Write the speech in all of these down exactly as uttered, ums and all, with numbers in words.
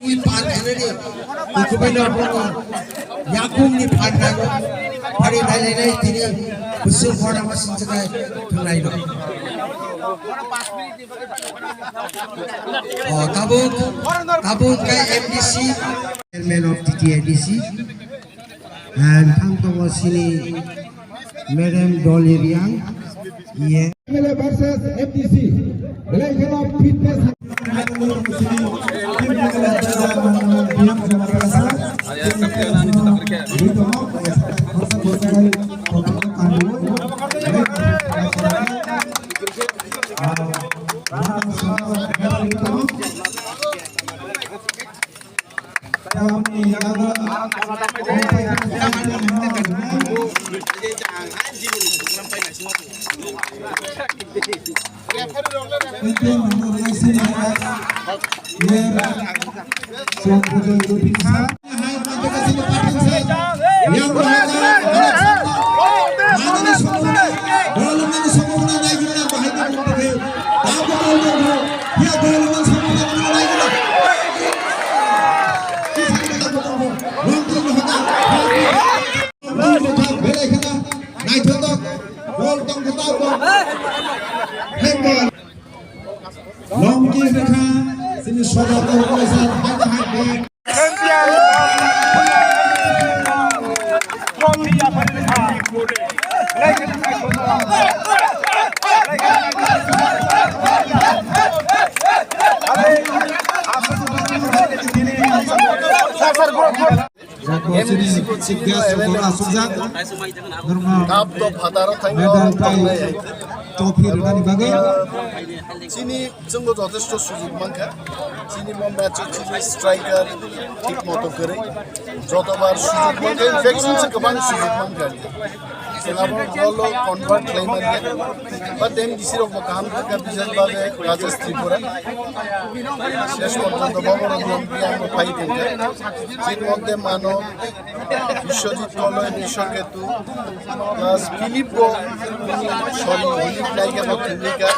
Ui pan khanani, ukubai no bono, yakung ni pan nano, pari nai nai nai tini, kusur kona ma sinjakai, thunai no. Oh, tabuk, tabuk kai M D C, Chairman of T T A D C, and Thangtongo Sini, Madam Dolly Riang, yeah. M L A versus M D C. Belai kheno fitness. Naithotok, bol tong kwtal bo. Handball. Long kick rikha, sini soda tong koi sar, hak hak bol. Sir, sir, go, go. Jago M D C sini ko chief guest rok bono asukjak. Norma cup to phataro thangwi medal oro tai tongnai hai. Trophy rwnani bagwi. Chini chwngno jothesto sujok mankha. Chini bo match o chini striker thik moto kwrwi. Jotobar sujok mankha, infection se kwbang sujok mankha. Chwng abo ball o convert khlai manya. But M D C rok bo kaham kha, bises babe Rajesh Tripura. Shesh porjonto bo borok ni yang bo phai tongkha. Chini moddhe mano Biswajit Koloi, Biswa Ketu, plus Philip bo, sorry, Philip naikha bo thwngwi kha.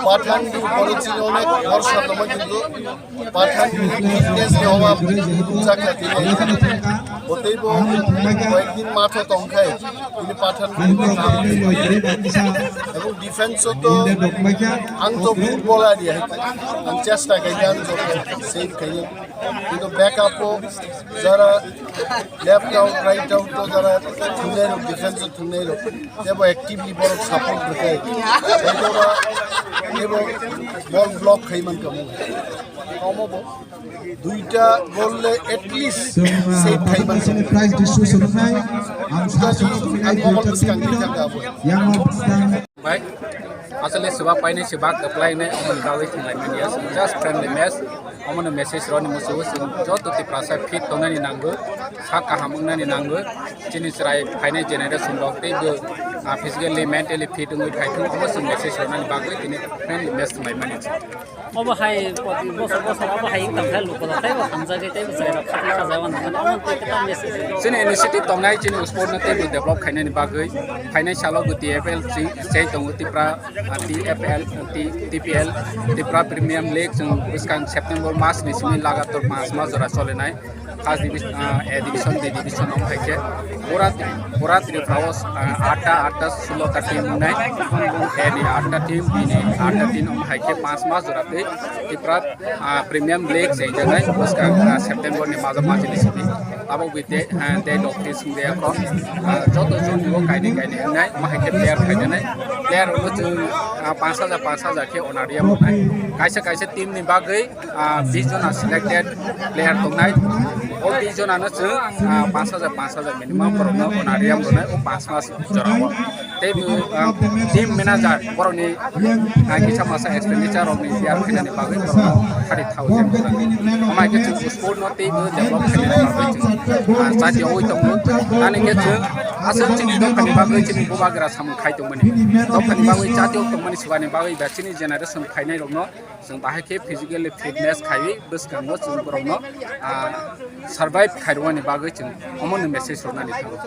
Pathan ni borok chini onek bor satama kintu Pathan ni fitness ni obab jakha tini. Botei bo koyekdin matho tongkhai, tini Pathan ni ebong defense o to ang to football ari hai, ang chesta khai, ang joto save khai. Kintu backup o jara left out, right out o jara thungnai rok, defense o thungnai rok, tebo actively borok support rwkhe. Tebo, tebo ball block khai mankha mo. Komo bo duita goal le at least save khai mankha. Prize distribution wngnai. Ang sa sini ang mobile bwskang ni thangka bo. Yang Bai, aswk le swbak painai swbak kwplai hinwi omo ni bagwi thwnglaimani ya, just friendly match. Omo no message rwni muchungo, chwng joto Tiprasa fit tongnani nango, sak kaham wngnani nango. Chini chwrai phainai generation rok teibo, ah, physically, mentally fit wngwi phaithung, omo chwng message rwnani bagwi tini friendly match thwnglaimani. Obo hai poti bosor bosor obo hai wng tongkha, lukurok teibo hamjagwi teibo chwrairok khatla khajago nang mano. Omo tei kwtal message. Chini initiative tongnai, chini sport no teibo develop khainani bagwi, phainai salo bo T F L si-, sei tongo Tipra, ah, T F L, T-, T P L, Tipra Premium League, chwng bwskang September mas ni simi lagator panch mas jora cholinai. First division, ah, A division, B division omo hai khe pura, pura Tripura o, ah, atta, atta, sulo ta team wngnai. A ni atta team, B ni atta team omo hai khe panch mas jora tei Tipra, ah, Premium League chengjaknai bwskang, ah, September ni maja maji ni simi. Abo bai tei, ah, tei dok tei sung de yakho, ah, joto joni o kainwi kainwi wngnai, omo hai khe player phaijaknai. Player rok no chwng, ah, panch hajar, panch hajar khe honorarium rwnai. Kaisa kaisa team ni bagwi ah, bis jona selected player tongnai. O bis jona no chwng, ah, panch hajar, panch hajar minimum borok no honorarium rwnai o panch mas jora o. Tei bo, ah, team manager borok ni, ah, kisa masa expenditure rok ni bear khainani bagwi borok no thirty thousand rwnai. Omo hai khe chwng sport no tei bo develop khainani bagwi chwng, ah, chati oi tongo. Ani khe chwng aswk chini dophani bagwi chini bubagra samung khai tongmani. Dophani bagwi chati o tongmani swbani bagwi ba chini generation phainai rok no Chwng bahai khe physically fitness khaiwi bwskango chwng borokno, ah, survive khairwani bagwi chwng omono message rwnani thango.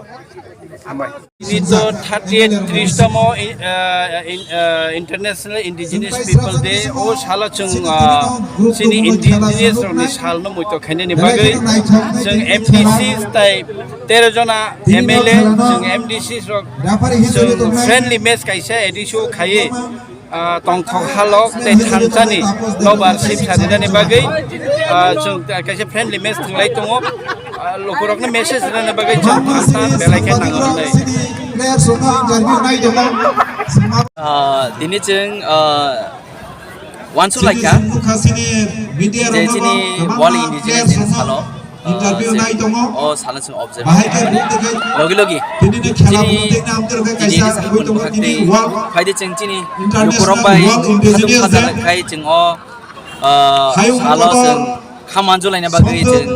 Hambai. Tini to thirty eight tris tomo, uh, in, uh, International Indigenous People Day. O salo chwng, uh, chini indigenous rokni salno muito khainani bagwi chwng M D C tai tero jona M L A chwng M D C rok chwng friendly match kaisa A D C o khaiwi, ah, tongthok halok tei thansani nobar sip sarinani bagwi, ah, chwng kaisa friendly match thwnglai tongo. Ah, lukurokno message rwnani bagwi chwng thansa belai khe nango hwnwi. Ah, tini chwng, ah, uansuk laikha je chini World Indigenous Day ni salo, ah, o salo chwng observe kha. Logi logi chini T D A D C ni bwkhak twi phaidi chwng chini lukurok bai khatung khaja khai chwng o, ah, salo chwng kha manjulaina bagwi chwng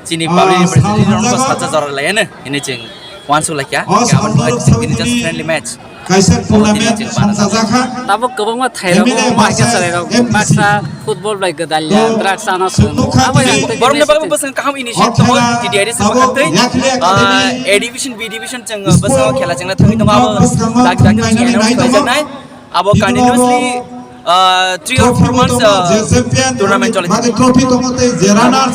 chini public representative rokno sacha jora laiano hwnwi chwng uansuk laikha. Hwnkhe aboni bagwi chwng tini just friendly match. Kaisa tournament songchajakha. Tabuk kwbangma thairok M L A baksa chwrairok M D C baksa football bai gwdalya drugs ano swngo. Abo yang tei borokni bagwi bwswng kaham initiative tongo T D A D C bwkhak twi. A division, B division chwng bwswng khela chwngna thangwi tongo. Abo dak dak chwng announce khaijaknai. Abo continuously, uh, three or four months, uh, tournament choli. Mane trophy tongo tei je runner.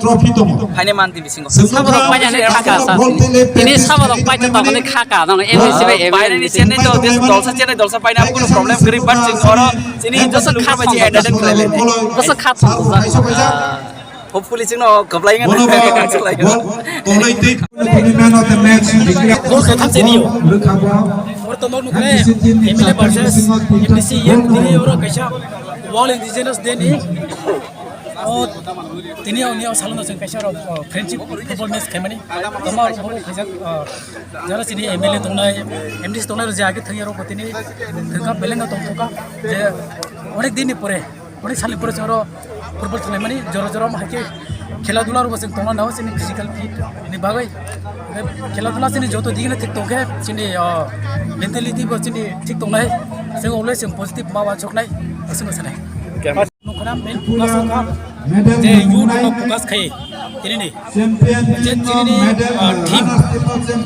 Trophy tongo. Haine manti bisingo. Saborok paina ne khaka sa. Ini saborok paina tongni khaka, no, M D C bai M L A. Baireni chennai to, dolsa chennai dolsa paina, kono problem gori, but chwng oro chini just lukha bai entertain khlai lai. Boso kha thong. Hopefully chwngno kwplai wngya. Bono bo, bo, tonwi twi khwlai man of the match declare. Goal kotham se niyo. Rwkha bo. Oro to nok nukle, M L A versus M D C yang tini oro kaisa World Indigenous Day ni. O tini o niyo salo no chwng kaisa oro, o, friendship football match khaimani. Toma oro bo kaisa, o, jara chini M L A tongnai, M D C tongnai ro je age thangya ro tini thangka beleng no tongthoka je onek din ni pore. Onek salni pore chwng oro football thwnglaimani jora jora omo hai khe khela dula rokbo chwng tongna nango chini physical fit ni bagwi. Khela dula chini joto digini thik tongkhe chini, o, mentality bo chini thik tongnai. Chwng always chwng positive ma wansuknai, aswkno sanai. Nukho na main focus wngkha je youth no focus khai tini ni. Je chini ni, o, team.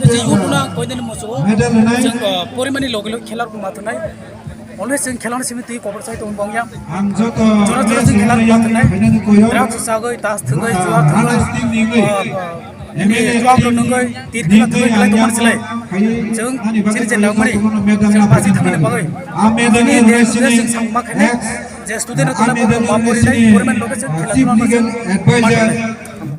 Je youth no koidini musugo chwng, o, porimani logi logi khela rokbo ma thwngnai. Always chwng khela ni simi twi kobor sai tong bong ya. Jora jora chwng khela rok ma thwngnai. Drugs sagwi, tas thwngwi, jua thwngwi, ah, ah, nini jua rok nungwi, tir khela thwngwi khlai tongmani slai. Chwng chini je nangmani, chwng basi thangmani bagwi. Chini je chwng samma khainai, je student rok tongna bagwi ma porinai, government loge chwng khela thwngma chwng ma thwngnai.